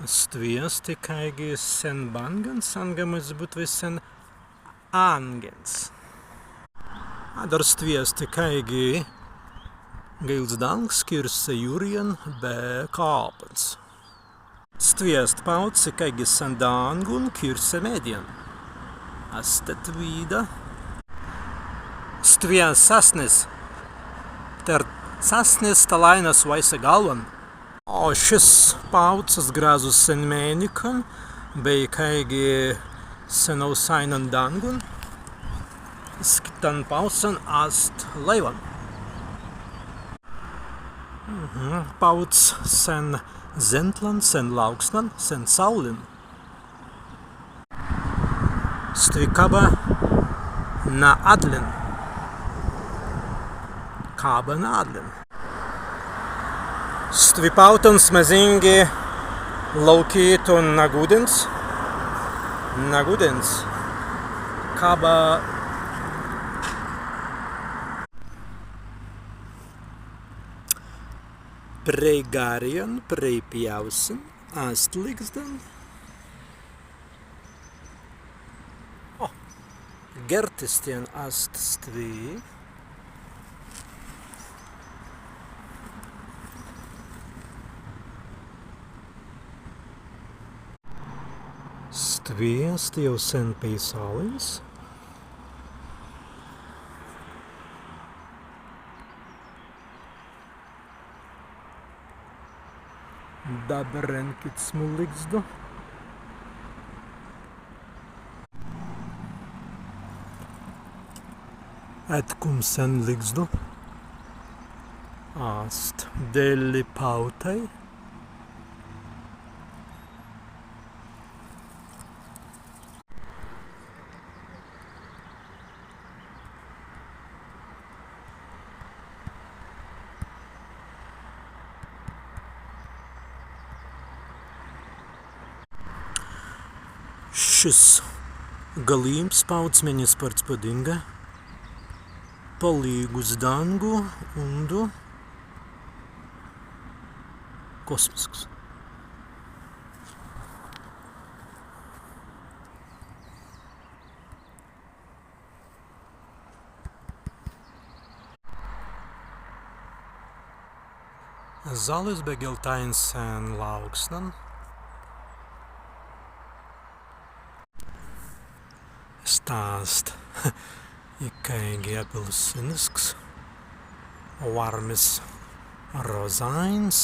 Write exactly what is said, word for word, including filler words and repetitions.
Stwi ast kāigi sen bāngans, anga mazzi būtwei sen āngans. Adder stwi ast kāigi gaīls dāngs kīrsa jūrjan be kāpans. Stwi ast pāuts kāigi sen dāngun kīrsa meddjan. Ast stwi da. Stwi ast sasnis. Tēr sasnis, stalāinas wāise galwan. O šis pāuts ast grazzus sen mēnikan, bēi kāigi sen aūsainan dāngun. Iz kittan pāusan ast laīwan. Mhm. Pāuts sen zentlan, sen lāuksnan, sen sāulin. Stwi kaba na addlin. Kaba na addlin. Stwi pāutans mazīngi laukītun na guddins. Na guddins. Kaba prei garrjan, prei pjausin, ast lizdan. O, gērtis tēn ast stwi. Stwi ast jāu sen peisalins. Dabber en kitsmu lizdu. Etkūmps en lizdu ast delli pāutai. Šis galīms pāuts mennei spārts padīnga. Palīgus dāngu, undu, kosmisks. Zalis be geltains sen lāuksnan. Sta ast ikāigi apelsīnisks, wārmis, rōzains.